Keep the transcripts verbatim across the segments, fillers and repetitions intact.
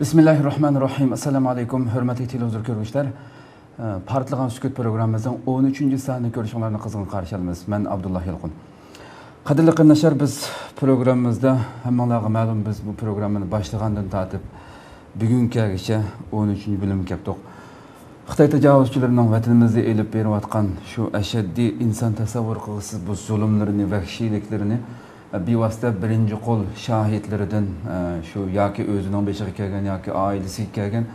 بىسمىللاھىررەھمانىررەھىم. ئەسسالامۇ ئەلەيكۇم، ھۆرمەتلىك تېلېۋىزور كۆرگۈچىلەر. ئە، پارتلىغان سۈكۈت پروگراممىمىزنىڭ ئون ئۈچىنچى سانىنى كۆرۈشۈڭلارنى قىزغىن قارشى ئالىمىز. مەن ئابدۇللا يالقۇن. قەدىرلىك قېرىنداشلار، بىز پروگراممىمىزدا، ھەممىڭلارغا مەلۇم، بىز بۇ پروگراممىنى باشلىغاندىن تارتىپ بۈگۈنگىچە ئون ئۈچىنچى بۆلۈمگە كەپتۇق. خىتاي تاجاۋۇزچىلىرىنىڭ ۋەتىنىمىزدە ئېلىپ بېرىۋاتقان شۇ ئەشەددىي، ئىنسان تەسەۋۋۇر قىلغۇسىز بۇ زۇلۇملىرىنى، ۋەھشىيلىكلىرىنى بىۋاسىتە بىرىنچى قول شاھىتلىرىدىن، ئە، شۇ ياكى ئۆزىنىڭ بېشىغا كەلگەن ياكى ئائىلىسىگە كەلگەن،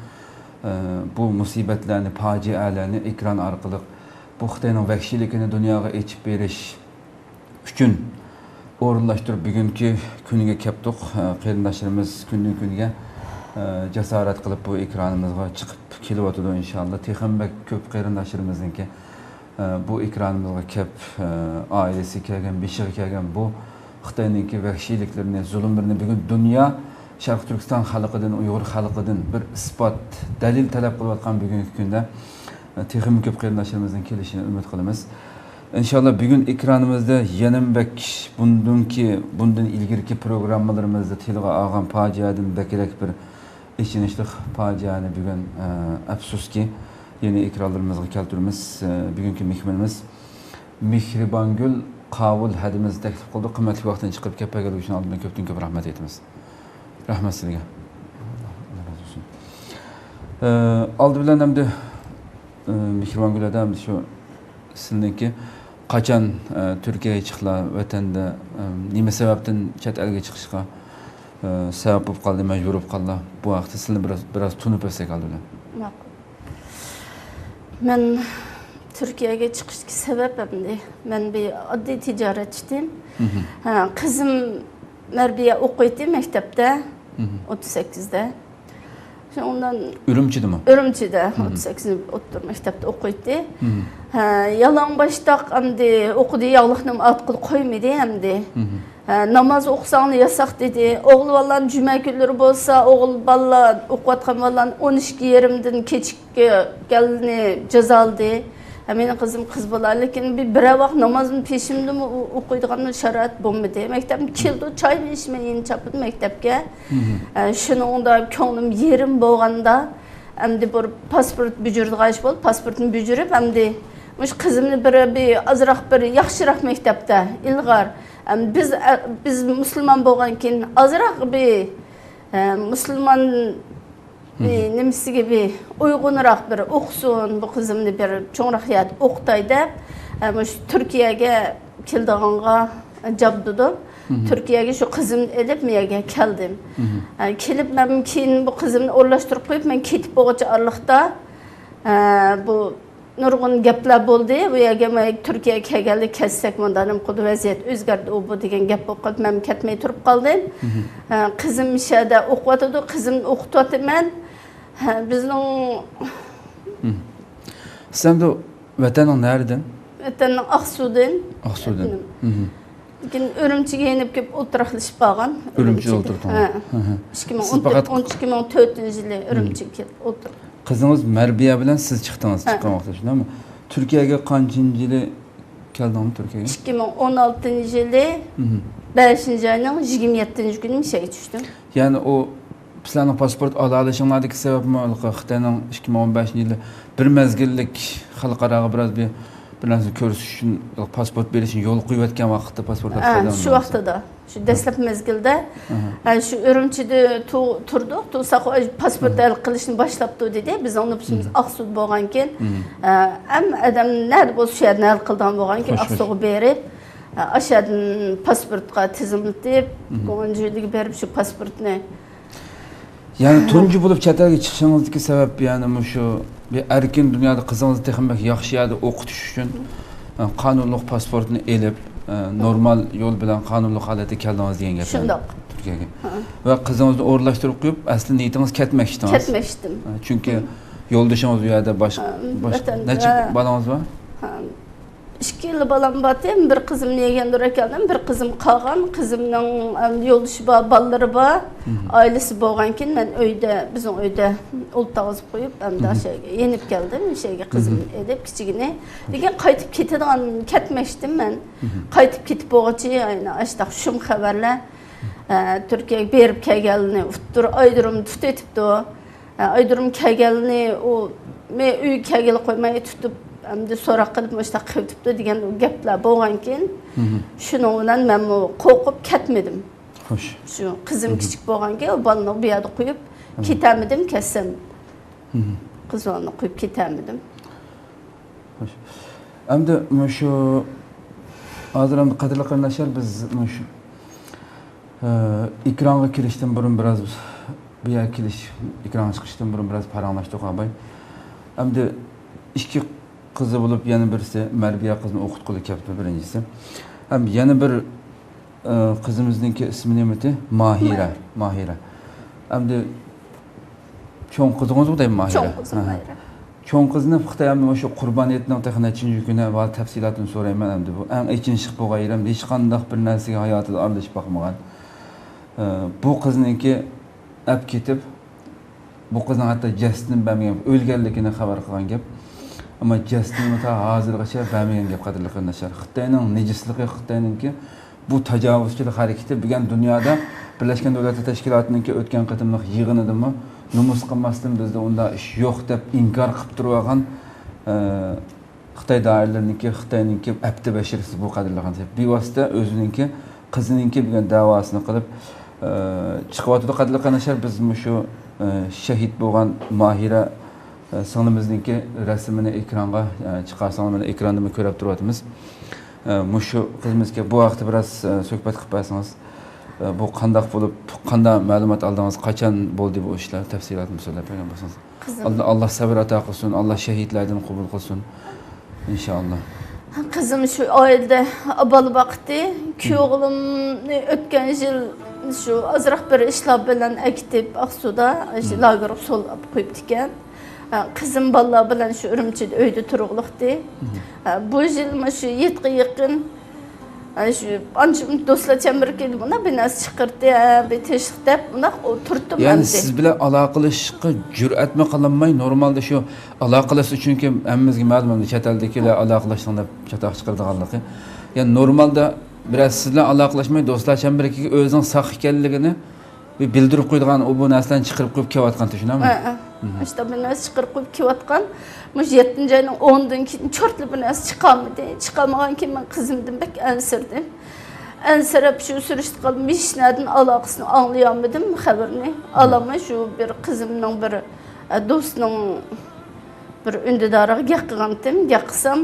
ئە، بۇ مۇسىبەتلەرنى، پاجىئەلەرنى ئېكران ئارقىلىق بۇ خىتاينىڭ ۋەھشىيلىكىنى دۇنياغا ئېچىپ بېرىش ئۈچۈن ئورۇنلاشتۇرۇپ، بۈگۈنكى كۈنگە كەپتۇق. ئە، قېرىنداشلىرىمىز كۈندىن-كۈنگە، ئە، جاسارەت قىلىپ بۇ ئېكرانىمىزغا چىقىپ كېلىۋاتىدۇ. ئىنشاللا، تېخىمۇ بەك كۆپ قېرىنداشلىرىمىزنىڭكى، ئە، بۇ ئېكرانىمىزغا كەپ، ئە، ئائىلىسىگە كەلگەن، بېشىغا كەلگەن بۇ خىتاينىڭكى ۋەھشىيلىكلىرىنى، زۇلۇملىرىنى بۈگۈن دۇنيا شەرقىي تۈركىستان خەلقىدىن، ئۇيغۇر خەلقىدىن بىر ئىسپات، دەلىل تەلەپ قىلىۋاتقان بۈگۈنكى كۈندە، ئە، تېخىمۇ كۆپ قېرىنداشلىرىمىزنىڭ كېلىشىنى ئۈمىد قىلىمىز. ئىنشاللا، بۈگۈن ئېكرانىمىزدا يەنىمۇ بەك بۇندىنكى، بۇندىن ئىلگىرىكى پروگراممىلىرىمىزدا تىلغا ئالغان پاجىئەدىن بەكرەك بىر ئېچىنىشلىق پاجىئەنى بۈگۈن، ئە، ئەپسۇسكى، يەنە ئېكرانلىرىمىزغا كەلتۈرىمىز. ئە، بۈگۈنكى مېھمىنىمىز مېھرىبانگۈل قاۋۇل ھەدىمىز تەكلىپ قىلدۇق. قىممەتلىك ۋاقتىنى چىقىرىپ كەپ بەرگەنلىكى ئۈچۈن ئالدىن كۆپتىن كۆپ رەھمەت ئېيتىمىز. رەھمەت سىزگە. ئاللا رازى بولسۇن. ئە، ئالدى بىلەن ئەمدى، ئە، مېھرىبانگۈل ھەدە، ئەمدى شۇ سىزنىڭكى قاچان، ئە، تۈركىيەگە چىقلا، ۋەتەندە، ئە، نېمە سەۋەبتىن چەت ئەلگە چىقىشقا، ئە، سەۋەب بولۇپ قالدى، مەجبۇر بولۇپ قالدى؟ بۇ ھەقتە سىزنى بىراز، بىراز تونۇپ ئۆتسەك ئالدى بىلەن. ماقۇل. مەن تۈركىيەگە چىقىشتىكى سەۋەب ئەمدى، مەن بىر ئاددىي تىجارەتچى ئىدىم. مھم. ھە، قىزىم مەربىيە ئوقۇيتتى مەكتەپتە، مھم. ئوتتۇز سەككىزدە. شۇنىڭدىن ئۈرۈمچىدىمۇ؟ ئۈرۈمچىدە، مھم. ئوتتۇز سەككىزىنچى ئوتتۇرا مەكتەپتە ئوقۇيتتى. مھم. ھە، يالاڭباشتاق ئەمدى ئوقۇدى، ياغلىقنىمۇ ئارتقىلى قويمىدى ئەمدى. مھم. ھە، ناماز ئوقۇساڭلا ياساق دېدى. ئوغۇل بالىلارنى جۈمە كۈنلىرى بولسا، ئوغۇل بالىلار ئوقۇۋاتقان بالىلارنى ئون ئىككى يېرىمدىن كېچىككەننى جازالىدى. ھە، مېنىڭ قىزىم قىز بالا، لېكىن بىر، بىرەر ۋاق نامازنى پېشىمدىمۇ ئو-، ئوقۇيدىغان شارائىت بولمىدى. مەكتەپتىن كېلىدۇ، چاينى ئىچمەي يېنى چاپىدۇ مەكتەپكە. مھم. ھە، شۇنىڭدا كۆڭلۈم يېرىم بولغاندا، ئەمدى بىر پاسپورت بېجىرىدىغان ئىش بولدى. پاسپورتنى بېجىرىپ، ئەمدى مۇشۇ قىزىمنى بىر، بىر ئازراق بىر ياخشىراق مەكتەپتە ئىلغار. ئەم، بىز، ئە، بىز مۇسۇلمان بولغان كېيىن ئازراق بىر، ئە، مۇسۇلمان، ئى، مھم. نېمىسىگە بىر ئۇيغۇنراق بىر ئوقۇسۇن، بۇ قىزىمنى بىر چوڭراق يەردە ئوقۇتاي دەپ، ئە، مۇشۇ تۈركىيەگە كېلىدىغانغا جابدۇدۇم. مھم. تۈركىيەگە شۇ قىزىمنى ئېلىپ، مۇ يەرگە كەلدىم. مھم. ئە، كېلىپ، مەن كېيىن بۇ قىزىمنى ئورۇنلاشتۇرۇپ قويۇپ، مەن كېتىپ بولغۇچە ئارىلىقتا، ئە، بۇ نۇرغۇن گەپلەر بولدى. بۇ يەرگە، مانا، تۈركىيەگە كەلگەندە كەتسەك، مۇنداق نېمە قىلدى، ۋەزىيەت ئۆزگەردى، ئۇ بۇ دېگەن گەپ بولۇپ قالدى. مەن كەتمەي تۇرۇپ قالدىم. مھم. ھە، قىزىم شۇ يەردە ئوقۇۋاتىدۇ، قىزىمنى ئوقۇتۇۋاتىمەن. ھە، بىزنىڭ مھم. سىز ئەمدى ۋەتەننىڭ نەرىدىن؟ ۋەتەننىڭ ئاقسۇدىن. ئاقسۇدىن. مھم. لېكىن ئۈرۈمچىگە يېنىپ كېلىپ ئولتۇراقلىشىپ قالغان. ئۈرۈمچىدە ئولتۇرۇپ قالغان. ھە. ھە، ھە. ئىككى مىڭ ئون تۆت، سىز پەقەت ئون ئىككى مىڭ تۆتىنچى يىلى مھم. ئۈرۈمچىگە كېلىپ ئولتۇردۇق. قىزىڭىز مەربىيە بىلەن سىز چىقتىڭىز، ھە. چىققان ۋاقىتتا، شۇنداقمۇ؟ تۈركىيەگە قانچىنچى يىلى كەلدىڭىز تۈركىيەگە؟ ئىككى مىڭ ئون ئالتىنچى يىلى مھم. بەشىنچى ئاينىڭ يىگىرمە يەتتىنچى كۈنى مۇشۇ يەرگە چۈشتۈم. يەنى ئۇ سىلەرنىڭ پاسپورت ئالاۋېلىشىڭلاردىكى سەۋەبمۇ ھېلىقى خىتاينىڭ ئىككى مىڭ ئون بەشىنچى يىلى بىر مەزگىللىك خەلقئاراغا بىراز بىر، بىر نەرسە كۆرسىتىش ئۈچۈن پاسپورت بېرىشنى يولغا قويۇۋەتكەن ۋاقىتتا پاسپورت ھە، ئالاۋېلىشىڭلار شۇ ۋاقتىدا. شۇ دەسلەپ مەزگىلدە، ئەھە. ھە، شۇ ئۈرۈمچىدە تۇ-، تۇردۇق، تۇرساق، ئاي، پاسپورت ھەل قىلىشنى باشلاپتۇ دېدى. بىزنىڭ نوپۇسىمىز ئاقسۇدا بولغانكىن، ھە، ھەم ئادەم نەدە بولسا شۇ يەردىن ھەل قىلىدىغان بولغانكىن، ئاقسۇغا بېرىپ، ھە، ئاشۇ يەردىن پاسپورتقا تىزىملىتىپ، گۇاڭجۈلۈگە بېرىپ شۇ پاسپورتنى يەنى تۇنجى بولۇپ چەت ئەلگە چىقىشىڭىزدىكى سەۋەب، يەنى مۇشۇ بىر ئەركىن دۇنيادا قىزىڭىزنى تېخىمۇ بەك ياخشى يەردە ئوقۇتۇش ئۈچۈن، ئە، قانۇنلۇق پاسپورتنى ئېلىپ، ئە، نورمال يول بىلەن قانۇنلۇق ھالەتتە كەلدىڭىز دېگەن گەپ، شۇنداق. تۈركىيەگە. ھە. ۋە قىزىڭىزنى ئورۇنلاشتۇرۇپ قويۇپ، ئەسلى نىيىتىڭىز كەتمەكچىدىڭىز. كەتمەكچىدىم. ئە، چۈنكى يولدىشىڭىز ئۇ يەردە باش-، ھە، باش-، ۋەتەندە. نەچچە بالىڭىز بار؟ ھە. ئىككىلا بالام بارتى، بىر قىزىم يەگەندۇر ئەكەلدىم، بىر قىزىم قالغان. قىزىمنىڭ، ئەم، يولدىشى بار، بالىلىرى بار. ئائىلىسى بولغانكىن مەن ئۆيدە، بىزنىڭ ئۆيدە ئولتۇرغۇزۇپ قويۇپ، ئەمدى ئاشۇ يەرگە يېنىپ كەلدىم، ئاشۇ يەرگە قىزىمنى ئېلىپ كىچىكىنى. لېكىن قايتىپ كېتىدىغان، كەتمەكچىدىم مەن. قايتىپ كېتىپ بولغۇچە، يەنە ئاشۇنداق شۇم خەۋەرلەر. ئە، تۈركىيەگە بېرىپ كەلگەنلىرىنى ئۇتتۇر ئايرودرومدا تۇتۇۋېتىپتۇ. ئە، ئايرودروم كەلگەنلىرىنى ئۇ، مەن ئۆيگە كەلگىلى قويماي تۇتۇپ، ئەمدى سوراق قىلىپ، مۇشۇنداق قىلىۋېتىپتۇ دېگەن گەپلەر بولغانكىن، شۇنىڭ بىلەن مەنمۇ قورقۇپ كەتمىدىم. خوش. شۇ قىزىم كىچىك بولغانكىن، ئۇ بالىنى بۇ يەردە قويۇپ كېتەلمىدىم، كەتسەم قىز بالىنى قويۇپ كېتەلمىدىم. خوش. ئەمدى مۇشۇ، ھازىر ئەمدى قەدىرلىك قېرىنداشلار، بىز مۇشۇ، ئە، ئېكرانغا كېلىشتىن بۇرۇن بىراز، بۇ يەرگە كېلىش، ئېكرانغا چىقىشتىن بۇرۇن بىراز پاراڭلاشتۇق، ئاباي. ئەمدى ئىككى قىزى بولۇپ، يەنە بىرسى مەربىيە قىزنى ئوقۇتقىلى كەپتۇ، بىرىنچىسى. ھەم يەنە بىر، ئە، قىزىمىزنىڭكى ئىسمى نېمىتى؟ ماھىرە. ماھىرە. ماھىرە. ئەمدى چوڭ قىزىڭىزغۇ دەيمەن، ماھىرە؟ چوڭ قىزىم، ھە، ماھىرە. چوڭ قىزنى پۇختا ئەمدى مۇشۇ قۇربان ھېيتنىڭ تېخى نەچچىنچى كۈنى ۋە تەپسىلاتىنى سورايمەن ئەمدى. بۇ ئەڭ ئېچىنىشلىق بولغان يېرىم، ھېچقانداق بىر نەرسىگە ھاياتىدا ئارىلىشىپ باقمىغان. ئە، بۇ قىزنىڭكى ئەپ كېتىپ، بۇ قىزنىڭ ھەتتا جەسىتىنى بەرمىگەن، ئۆلگەنلىكىنى خەۋەر قىلغان گەپ. ئەمما جەسىتىنىمۇ تا ھازىرغىچە بەرمىگەن گەپ، قەدىرلىك قېرىنداشلار. خىتاينىڭ نىجىسلىقى، خىتاينىڭكى بۇ تاجاۋۇزچىلىق ھەرىكىتى بۈگۈن دۇنيادا بىرلەشكەن دۆلەتلەر تەشكىلاتىنىڭكى ئۆتكەن قېتىملىق يىغىنىدىمۇ نومۇس قىلماستىن بىزدە ئۇنداق ئىش يوق دەپ ئىنكار قىلىپ تۇرۇۋالغان، ئە، خىتاي دائىرىلىرىنىڭكى، خىتاينىڭكى ئەپتى بەشىرىسى بۇ، قەدىرلىك قېرىنداشلار. بىۋاسىتە ئۆزىنىڭكى قىزىنىڭكى بۈگۈن دەۋاسىنى قىلىپ، ئە، چىقىۋاتىدۇ، قەدىرلىك قېرىنداشلار. بىز مۇشۇ، ئە، شېھىت بولغان ماھىرە، ئە، سىڭلىمىزنىڭكى رەسىمىنى ئېكرانغا، ئە، چىقارساڭلار، مانا ئېكراندا كۆرۈپ تۇرۇۋاتىمىز. ئە، مۇشۇ قىزىمىزغا بۇ ھەقتە بىراز، ئە، سۆھبەت قىلىپ بەرسىڭىز. ئە، بۇ قانداق بولۇپ، قانداق مەلۇمات ئالدىڭىز، قاچان بولدى بۇ ئىشلار، تەپسىلاتىنى سۆزلەپ بەرگەن بولسىڭىز. قىزىم. ئاللا، ئاللا سەۋر ئاتا قىلسۇن، ئاللا شېھىتلەردىن قوبۇل قىلسۇن، ئىنشائاللا. قىزىم شۇ ئائىلىدە بالا باقتى. كۈيئوغلۇمنى ئۆتكەن يىل شۇ ئازراق بىر ئىشلار بىلەن ئەكېتىپ، ئاقسۇدا شۇ لاگېرغا سولاپ قويۇپتىكەن. قىزىم بالىلار بىلەن شۇ ئۈرۈمچىدە ئۆيدە تۇرغۇلۇقتى. بۇ يىل مۇشۇ يېتىگە يېقىن، ئاي، شۇ ئانچە دوستلار چەمبىرىكىدە مۇنداق بىر نەرسە چىقىرتتى، ھە، بىر تىنچلىق دەپ مۇنداق ئولتۇرتتۇم يەنى ئەمدى. سىز بىلەن ئالاقىلىشىشقا جۈرئەتمۇ قىلالماي، نورمالدا شۇ ئالاقىلەشسە، چۈنكى ھەممىمىزگە مەلۇم، ئەمدى چەت ئەلدىكىلەر ئالاقىلەشسىڭ دەپ چاتاق چىقىرىدىغانلىقى. يەنى نورمالدا بىرەر سىز بىلەن ئالاقىلەشمەي، دوستلار چەمبىرىكىگە ئۆزىنىڭ ساق ئىكەنلىكىنى بىر بىلدۈرۈپ قويىدىغان، ئۇ بۇ نەرسىلەرنى چىقىرىپ قويۇپ كېلىۋاتقان، شۇنداقمۇ؟ ھە، ھە. مم. ئاشتا بىر نەرسە چىقىرىپ قويۇپ كېلىۋاتقان. مۇشۇ يەتتىنچى ئاينىڭ ئونىدىن كېيىن چورتلا بىر نەرسە چىقارمىدى. چىقارمىغان كېيىن مەن قىزىمدىن بەك ئەنسىرىدىم. ئەنسىرەپ شۇ سۈرۈشتە قالدىم. ھېچ نەدىن ئالاقىسىنى ئاڭلىيالمىدىم، خەۋىرىنى ئالالماي. شۇ بىر قىزىمنىڭ بىر، ئە، دوستىنىڭ بىر ئۈندىدارىغا گەپ قىلغانتىم. گەپ قىلسام،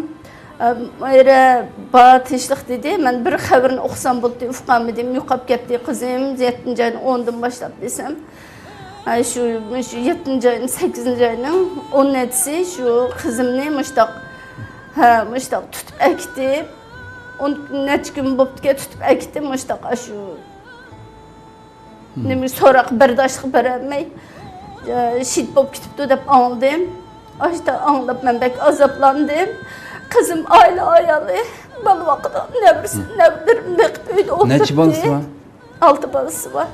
ئە، ماھىرە بار، تىنچلىق دېدى. مەن بىر خەۋىرىنى ئوقۇسام بولدى، ئۇقالمىدىم، يوقاپ كەتتى قىزىم، يەتتىنچى ئاينىڭ ئونىدىن باشلاپ دېسەم، ھە، شۇ، شۇ يەتتىنچى ئاينىڭ، سەككىزىنچى ئاينىڭ ئون نەچچىسى شۇ قىزىمنى مۇشتاق، ھە، مۇشتاق تۇتۇپ ئەكېتىپ، ئون نەچچە كۈن بوپتىكەن، تۇتۇپ ئەكېتىپ، مۇشتاق ئاشۇ نېمە، سوراق بەرداشلىق بېرەلمەي، ئە، شېھىت بولۇپ كېتىپتۇ دەپ ئاڭلىدىم. ئاشتا ئاڭلاپ مەن بەك ئازابلاندىم. قىزىم ئائىلە ئايالى، بالا باقىدۇ، نەۋرىسى، نەۋرىلىرىمنى بېقىپ ئۆيدە ئولتۇرۇپتۇ. نەچچە بالىسى بار؟ ئالتە بالىسى بار.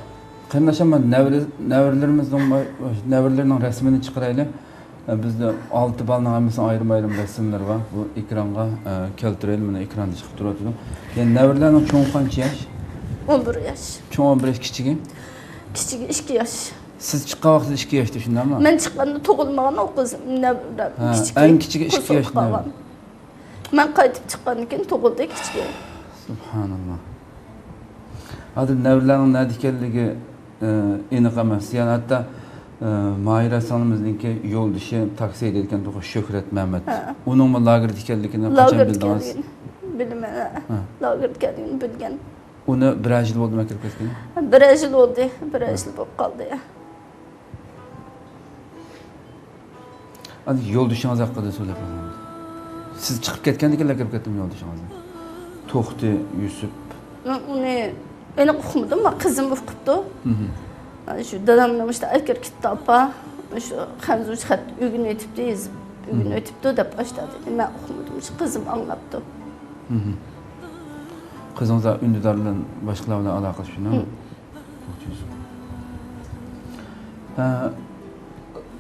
قېرىنداشلار، مانا نەۋرە-، نەۋرىلىرىمىزنىڭ، نەۋرىلىرىنىڭ رەسىمىنى چىقىرايلى. ئە، بىزدە ئالتە بالىنىڭ ھەممىسىنىڭ ئايرىم-ئايرىم رەسىملىرى بار. بۇ ئېكرانغا، ئە، كەلتۈرەيلى، مانا ئېكراندا چىقىپ تۇرۇۋاتىدۇ. يەنى نەۋرىلەرنىڭ چوڭى قانچە ياش؟ ئون بىر ياش. چوڭى ئون بىر ياش، كىچىكى؟ كىچىكى ئىككى ياش. سىز چىققان ۋاقىتتا ئىككى ياشتا، شۇنداقمۇ؟ مەن چىققاندا تۇغۇلمىغان ئۇ قىز، نەۋرە، ھە، كىچىكى، ئەڭ كىچىكى ئىككى ياش قالغان. مەن قايتىپ چىققاندىن كېيىن تۇغۇلدى كىچىكى. سۇبھاناللا. ھازىر نەۋرىلەرنىڭ نەدە ئىكەنلىكى، ئە، ئېنىق ئەمەس. يەنى ھەتتا، ئە، ماھىرە سىڭلىمىزنىڭكى يولدىشى تاكسى ھەيدەيدىكەن، شۆھرەت مەمەت. ھە. ئۇنىڭمۇ لاگېردا ئىكەنلىكىنى قاچان بىلدىڭىز؟ بىلىمەن، ھە. ھە. لاگېردا ئىكەنلىكىنى بىلگەن. ئۇنى بىرەر يىل بولدىمۇ كىرىپ كەتكىنى؟ بىرەر يىل بولدى، بىرەر يىل بولۇپ قالدى. ئەمدى يولدىشىڭىز ھەققىدە سۆزلەپ ئۆتىمىز. سىز چىقىپ كەتكەندىن كېيىن كىرىپ كەتتىمۇ يولدىشىڭىزنى؟ توختى يۈسۈپ. مەن ئۇنى ئېنىق ئۇقمىدىم، قىزىم ئۇقۇپتۇ. مم. شۇ دادامنى مۇشۇ ئەكىرىپ كېتىپتۇ، ئاپا، شۇ خەنزۇچە خەت ئۆگىنىۋېتىپتۇ، يېزىپ ئۆگىنىۋېتىپتۇ دەپ ئاشتا دېدى. مەن ئۇقمىدىم، شۇ قىزىم ئاڭلاپتۇ. مم. قىزىڭىز ئۈندىدار بىلەن، باشقىلار بىلەن ئالاقىلىشىپمۇ؟ مم. توختى يۈسۈپ. ھە،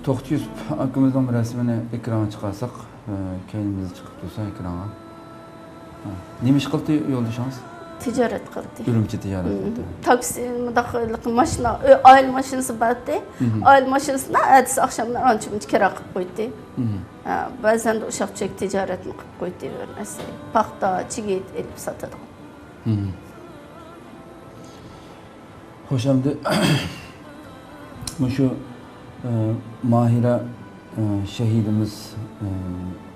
توختى يۈسۈپ ئاكىمىزنىڭ رەسىمىنى ئېكرانغا چىقارساق، ھە، كەينىمىزدە چىقىپ تۇرسا ئېكرانغا. ھە، نېمە ئىش قىلدى يولدىشىڭىز؟ تىجارەت قىلدى. ئۈرۈمچى تىجارەت قىلدى. تاكسى، مۇنداق ماشىنا، ئۆ-، ئائىلە ماشىنىسى بار ئىدى. ئائىلە ماشىنىسىنى ئەتىسى ئاخشاملار ئانچە-مۇنچە كىرا قىلىپ قويدى. بەزەن ئۇششاق-چۈششەك تىجارەتمۇ قىلىپ قويدى، بىر نەرسە. پاختا، چىگىت ئېلىپ ساتىدىغان. خوش، ئەمدى مۇشۇ، ئە، ماھىرە، ئە، شەھىدىمىز، ئە،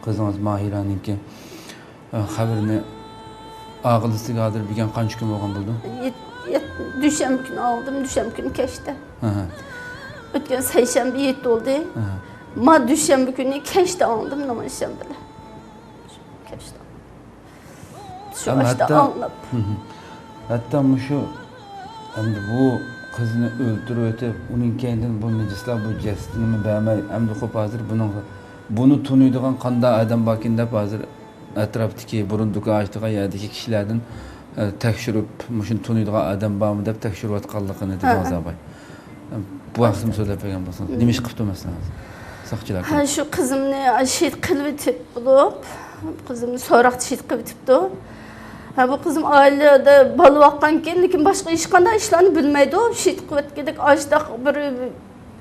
قىزىڭىز ماھىرەنىڭكى، ئە، خەۋىرىنى ئاغىلىسىگە ھازىر بىلگەن قانچە كۈن بولغان بولىدۇ؟ يەت-، يەت-، دۈشەنبە كۈنى ئاڭلىدىم، دۈشەنبە كۈنى كەچتە. ئۆتكەن سەيشەنبە يېتى بولدى. ما دۈشەنبە كۈنى كەچتە ئاڭلىدىم، نېمە ئىش بىلەن. كەچتە. شۇ ئاشتا ئاڭلاپ. ھەتتا مۇشۇ، ئەمدى بۇ قىزنى ئۆلتۈرۈۋېتىپ، ئۇنىڭ كەينىدىن بۇ نىجىسلار بۇ جەسىتىنىمۇ بەرمەي، ئەمدى خوپ ھازىر بۇنىڭغا، بۇنى تونۇيدىغان قانداق ئادەم باركىن دەپ ھازىر ئەتراپتىكى، بۇرۇن دۇكان ئاچتۇرغان يەردىكى كىشىلەردىن، ئە، تەكشۈرۈپ، مۇشۇنى تونۇيدىغان ئادەم بارمۇ دەپ تەكشۈرۈۋاتقانلىقىنى دېدىڭىز، ئاۋاي. بۇ ھەقتىمۇ سۆزلەپ بەرگەن بولسىڭىز. نېمە ئىش قىپتۇ مەسىلەن ھازىر؟ ساقچىلار ھە، شۇ قىزىمنى شېھىت قىلىۋېتىپ بولۇپ، قىزىمنى سوراقتا شېھىت قىلىۋېتىپتۇ. ھە، بۇ قىزىم ئائىلىدە بالا باققانكەن، لېكىن باشقا ھېچقانداق ئىشلارنى بىلمەيدۇ. شېھىت قىلىۋەتكۈدەك ئاشتاق بىر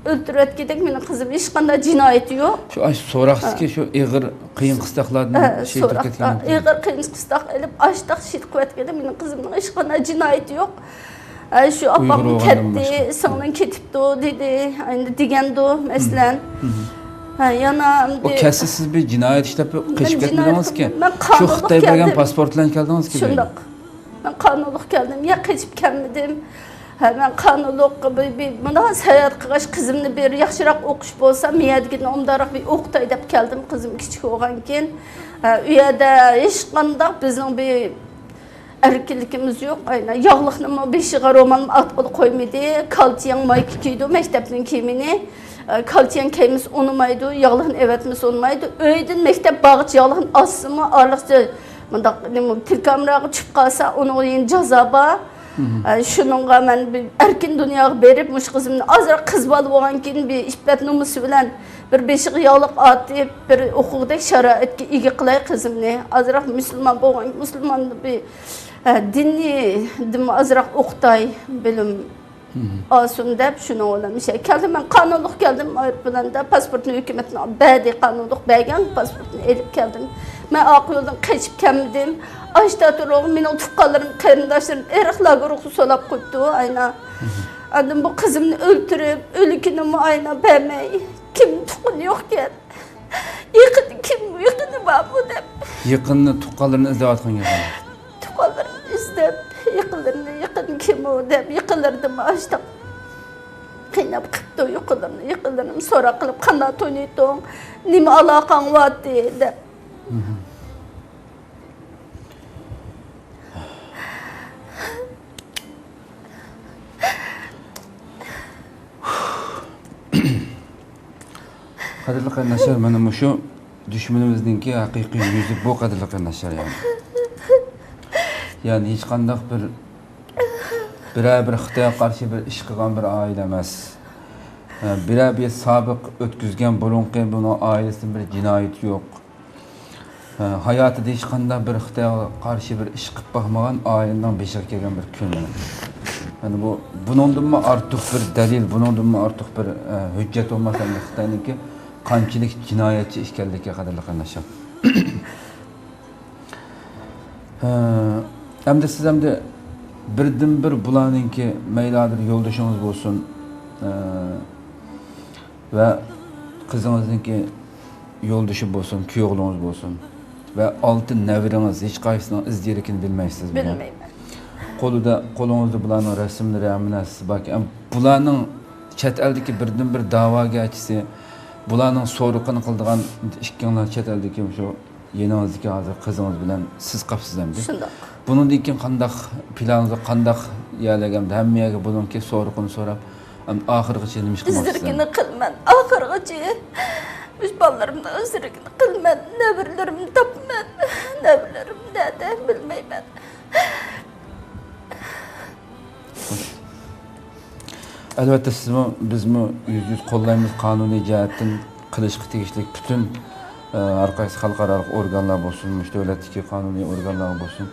ئۆلتۈرۈۋەتكۈدەك مېنىڭ قىزىم ھېچقانداق جىنايىتى يوق. شۇ ئاش سوراقتىكى شۇ ئېغىر قىيىن قىستاقلاردىن ھە، شېھىت بولۇپ سوراق، كەتكەن. ئېغىر قىيىن قىستاق ئېلىپ ئاشتاق شېھىت قىلىۋەتكەندە مېنىڭ قىزىمنىڭ ھېچقانداق جىنايىتى يوق. ھە، شۇ ئاپام كەتتى، سىڭلىڭ كېتىپتۇ دېدى، ئەمدى دېگەندۇ، مەسىلەن. ھە، يەنە ئۇ ئەمدى كەتسە سىز بىر جىنايەت ئىشلەپ قېچىپ كەتمىدىڭىزكى؟ شۇ خىتاي بەرگەن پاسپورت بىلەن كەلدىڭىزكى؟ شۇنداق. مەن قانۇنلۇق كەلدىم، يا قېچىپ كەلمىدىم. ھە، مەن قانۇنلۇق بىر، بىر مۇنداق ساياھەت قىلغاچ، قىزىمنى بىر ياخشىراق ئوقۇش بولسا، مەيەرگىدىن ئومدانراق بىر ئوقۇتاي دەپ كەلدىم، قىزىم كىچىك بولغانكىن. ھە، ئۇ يەردە ھېچقانداق بىزنىڭ بىر ئەركىنلىكىمىز يوق. ئاينا ياغلىقنىمۇ بېشىغا رومالمۇ ئارتقىلى قويمىدى. كالچىياڭ مايكا كىيىدۇ، مەكتەپنىڭ كىيىمىنى. ئە، كالچىياڭ كىيمىسە ئۇنىمايدۇ، ياغلىقنى ئەۋەتمىسە ئۇنىمايدۇ. ئۆيدىن مەكتەپ بارغۇچە ياغلىقنى ئالسىمۇ، ئارىلىقچە مۇنداق نېمە، تېلېكامېراغا چۈشۈپ قالسا، ئۇنىڭغا يەنە جازا بار. ئە، شۇنىڭغا مەن بىر ئەركىن دۇنياغا بېرىپ، مۇشۇ قىزىمنى ئازراق قىز بالا بولغانكىن، بىر ئىپپەت نومۇسى بىلەن بىر بېشىغا ياغلىق ئارتىپ، بىر ئوقۇغۇدەك شارائىتكە ئىگە قىلاي قىزىمنى. ئازراق مۇسۇلمان بولغان، مۇسۇلمان بىر، ئە، دىنىي دىنمۇ ئازراق ئوقۇتاي، بىلىم ئالسۇن دەپ، شۇنىڭ بىلەن مۇشۇ يەرگە كەلدىم. مەن قانۇنلۇق كەلدىم، ئايروپىلاندا پاسپورتنى ھۆكۈمەتنىڭ بەردى، قانۇنلۇق بەرگەن، پاسپورتنى ئېلىپ كەلدىم. مەن ئارقا يولدىن قېچىپ كەلمىدىم. ئاشتا تۇرۇپ، مېنىڭ تۇغقانلىرىم، قېرىنداشلىرىم ئېرىق لاگېرغا سولاپ قويۇپتۇ، ئاينا. ئاندىن بۇ قىزىمنى ئۆلتۈرۈپ، ئۆلۈكىنىمۇ ئاينا بەرمەي، كىم تۇغقىنى يوقكەن. يېقىنى كىم، يېقىنى بارمۇ دەپ. يېقىننى، تۇغقانلىرىنى ئىزدەۋاتقان گەپ. تۇغقانلىرىمنى ئىزدەپ، يېقىنلىرىنى، يېقىنى كىم ئۇ دەپ، يېقىنلىرىدىنمۇ ئاشتاق قىيناپ قىپتۇ يېقىنلىرىنى. يېقىنلىرىمنى سوراق قىلىپ، قانداق تونۇيتتۇڭ، نېمە ئالاقەڭ بارتى دەپ. قەدىرلىك قېرىنداشلار، مانا مۇشۇ دۈشمىنىمىزنىڭكى ھەقىقىي يۈزى بۇ، قەدىرلىك قېرىنداشلار، يەنى. يەنى ھېچقانداق بىر، بىرەر بىر خىتايغا قارشى بىر ئىش قىلغان بىر ئائىلە ئەمەس. بىرەر بىر سابىق ئۆتكۈزگەن بۇرۇنقى بۇنىڭ ئائىلىسىدىن بىر جىنايىتى يوق. ھە، ھاياتىدا ھېچقانداق بىر خىتايغا قارشى بىر ئىش قىلىپ باقمىغان ئائىلىنىڭ بېشىغا كەلگەن بىر كۈن. يەنى بۇ، بۇنىڭدىنمۇ ئارتۇق بىر دەلىل، بۇنىڭدىنمۇ ئارتۇق بىر، ئە، ھۆججەت بولماس، ئەمدى خىتاينىڭكى قانچىلىك جىنايەتچى ئىكەنلىكى، قەدىرلىك قېرىنداشلار. ھە، ئەمدى سىز ئەمدى بىردىنبىر بۇلارنىڭكى مەيلى ھازىر يولدىشىڭىز بولسۇن، ئە، ۋە قىزىڭىزنىڭكى يولدىشى بولسۇن، كۈيئوغلىڭىز بولسۇن ۋە ئالتە نەۋرىڭىز، ھېچقايسىسىنىڭ ئىز دېرىكىنى بىلمەيسىزمۇ؟ بىلمەيمەن. قولىدا، قولىڭىزدا بۇلارنىڭ رەسىملىرى، ھەممە نەرسىسى باركەن. بۇلارنىڭ چەت ئەلدىكى بىردىنبىر دەۋاگەرچىسى، بۇلارنىڭ سورىقىنى قىلىدىغان ئىككىڭلار چەت ئەلدىكى مۇشۇ يېنىڭىزدىكى ھازىر قىزىڭىز بىلەن سىز قاپسىز ئەمدى. شۇنداق. بۇنىڭدىن كېيىن قانداق پىلانىڭىز، قانداق يەرلەرگە ئەمدى ھەممە يەرگە بۇنىڭكى سورىقىنى سوراپ، ئەمدى ئاخىرغىچە نېمە ئىش قىلماقچىسىز؟ ئىزدىرىكىنى قىلىمەن، ئاخىرغىچە. مۇشۇ بالىلىرىمنىڭ ئىزدىرىكىنى قىلىمەن، نەۋرىلىرىمنى تاپىمەن، نەۋرىلىرىم نەدە بىلمەيمەن. ئەلۋەتتە، سىزمۇ، بىزمۇ يۈزدە يۈز قوللايمىز قانۇنىي جەھەتتىن قىلىشقا تېگىشلىك پۈتۈن، ئە، ھەر قايسى خەلقئارالىق ئورگانلار بولسۇن، مۇشۇ دۆلەتتىكى قانۇنىي ئورگانلارغا بولسۇن،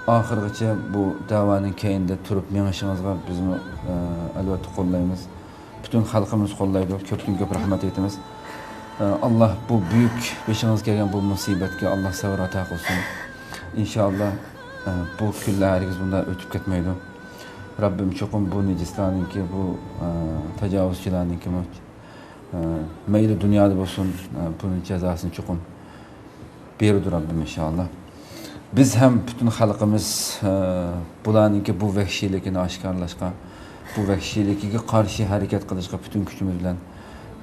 ئاخىرغىچە بۇ دەۋانىڭ كەينىدە تۇرۇپ مېڭىشىڭىزغا بىزمۇ، ئە، ئەلۋەتتە قوللايمىز. پۈتۈن خەلقىمىز قوللايدۇ. كۆپتىن كۆپ رەھمەت ئېيتىمىز. ئە، ئاللا بۇ بۈيۈك بېشىڭىزغا كەلگەن بۇ مۇسىبەتكە ئاللا سەۋر ئاتا قىلسۇن. ئىنشائاللا، ئە، بۇ كۈنلەر ھەرگىز بۇنداق ئۆتۈپ كەتمەيدۇ. رەببىم چوقۇم بۇ نىجىسلارنىڭكى بۇ، ئە، تاجاۋۇزچىلارنىڭكى ئە، مەيلى دۇنيادا بولسۇن، ئە، بۇنىڭ جازاسىنى چوقۇم بېرىدۇ رەببىم ئىنشائاللا. بىز ھەم پۈتۈن خەلقىمىز، ئە، بۇلارنىڭكى بۇ ۋەھشىيلىكىنى ئاشكارىلاشقا، بۇ ۋەھشىيلىكىگە قارشى ھەرىكەت قىلىشقا پۈتۈن كۈچىمىز بىلەن،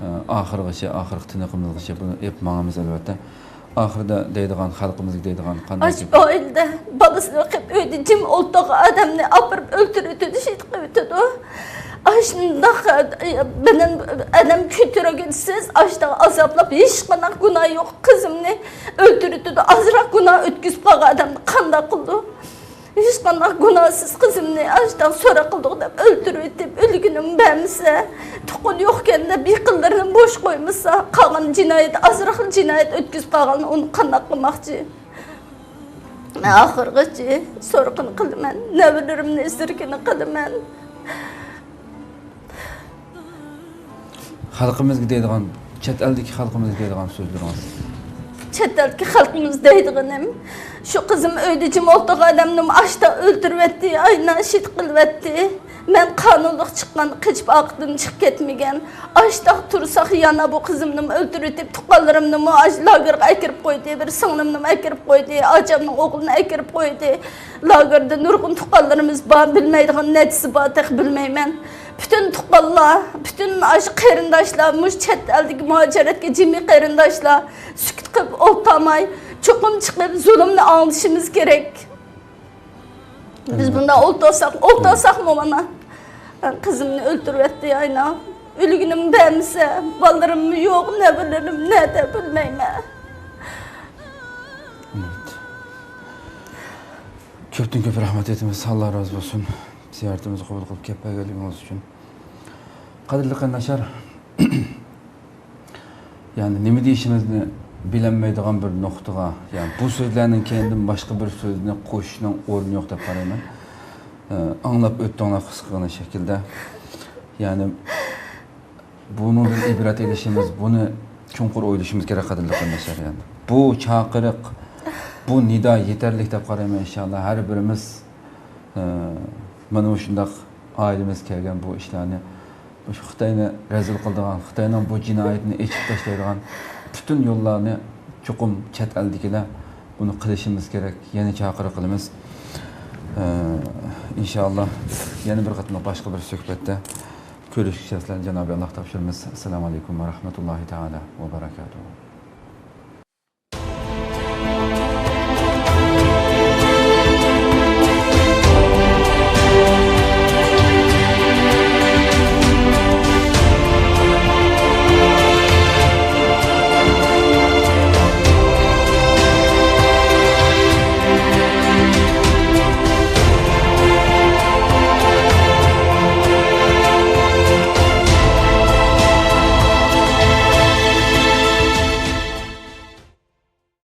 ئە، ئاخىرغىچە، ئاخىرقى تىنىقىمىزغىچە بۇنى ئېلىپ ماڭىمىز ئەلۋەتتە. ئاخىرىدا دەيدىغان، خەلقىمىزگە دەيدىغان قانداق ئاش گېپى؟ ئائىلىدە بالىسىنى قىلىپ ئۆيدە جىم ئولتۇرغان ئادەمنى ئاپىرىپ ئۆلتۈرۈۋېتىدۇ، شېتىقىۋېتىدۇ. ئاشۇنداق بىلەن ئادەم كۆتۈرگۈسىز، ئاشۇنداق ئازابلاپ، ھېچقانداق گۇناھى يوق قىزىمنى ئۆلتۈرۈۋېتىدۇ. ئازراق گۇناھ ئۆتكۈزۈپ قالغان ئادەمنى قانداق قىلىدۇ؟ ھېچقانداق گۇناھسىز قىزىمنى ئاشۇنداق سوراق قىلدۇق دەپ ئۆلتۈرۈۋېتىپ، ئۆلگىنىمنى بەرمىسە، تۇغقىنى يوقكەن دەپ يېقىنلىرىنى بوش قويمىسا، قالغان جىنايەت، ئازراقلا جىنايەت ئۆتكۈزۈپ قالغاننى ئۇنى قانداق قىلماقچى؟ مەن ئاخىرغىچە سورىقىنى قىلىمەن، نەۋرىلىرىمنى ئىزدىركىنى قىلىمەن. خەلقىمىزگە دەيدىغان، چەت ئەلدىكى خەلقىمىزگە دەيدىغان سۆزلىرىڭىز؟ چەت ئەلدىكى خەلقىمىز دەيدىغىنىم، شۇ قىزىم ئۆيدە جىم ئولتۇرغان ئادەمنىمۇ ئاشتا ئۆلتۈرۈۋەتتى، ئاينا شىت قىلىۋەتتى. مەن قانۇنلۇق چىققان، قېچىپ ئارقىدىن چىقىپ كەتمىگەن. ئاشتا تۇرساق يەنە بۇ قىزىمنىمۇ ئۆلتۈرۈۋېتىپ، تۇغقانلىرىمنىمۇ ئاشۇ لاگېرغا ئەكىرىپ قويدى، بىر سىڭلىمنىمۇ ئەكىرىپ قويدى، ئاچامنىڭ ئوغلىنى ئەكىرىپ قويدى. لاگېردا نۇرغۇن تۇغقانلىرىمىز بار، بىلمەيدىغان نەچچىسى بار، تېخى بىلمەيمەن. پۈتۈن تۇغقانلار، پۈتۈن ئاشۇ قېرىنداشلار، مۇشۇ چەت ئەلدىكى مۇھاجىرەتكە جىمى قېرىنداشلار سۈكۈت قىلىپ ئولتۇرماي، چوقۇم چىقىپ زۇلۇمنى ئاڭلىشىمىز كېرەك. بىز بۇنداق ئولتۇرساق، ئولتۇرساقمۇ مانا قىزىمنى ئۆلتۈرۈۋەتتى ئاينا. ئۆلگىنىم بەرمىسە، بالىلىرىممۇ يوق، نەۋرىلىرىم نەدە بىلمەيمەن. كۆپتىن كۆپ رەھمەت ئېيتىمىز، ئاللا رازى بولسۇن، زىيارىتىمىزنى قوبۇل قىلىپ كەپ بەرگەنلىكىڭىز ئۈچۈن. قەدىرلىك قېرىنداشلار، يەنى نېمە دېيىشىمىزنى بىلەلمەيدىغان بىر نۇقتىغا، يەنى بۇ سۆزلەرنىڭ كەينىدىن باشقا بىر سۆزنى قوشۇشنىڭ ئورنى يوق دەپ قارايمەن. ئە، ئاڭلاپ ئۆتتۈڭلار قىسقىغىنە شەكىلدە. يەنى بۇنىڭدىن ئىبرەت ئېلىشىمىز، بۇنى چوڭقۇر ئويلىشىمىز كېرەك، قەدىرلىك قېرىنداشلار. يەنى بۇ چاقىرىق، بۇ نىدا يېتەرلىك دەپ قارايمەن، ئىنشاللا. ھەر بىرىمىز، ئە، مانا مۇشۇنداق ئائىلىمىز كەلگەن بۇ ئىشلارنى، مۇشۇ خىتاينى رەزىل قىلىدىغان، خىتاينىڭ بۇ جىنايىتىنى ئېچىپ تاشلايدىغان پۈتۈن يوللارنى چوقۇم چەت ئەلدىكىلەر بۇنى قىلىشىمىز كېرەك. يەنە چاقىرىق قىلىمىز. ئە، ئىنشاللا يەنە بىر قېتىملىق باشقا بىر سۆھبەتتە كۆرۈشكىچە سىلەرنى جانابى ئاللاھ تاپشۇرىمىز. ئەسسالامۇ ئەلەيكۇم ۋە رەھمەتۇللاھى تائالا ۋە بەرەكاتۇھۇ.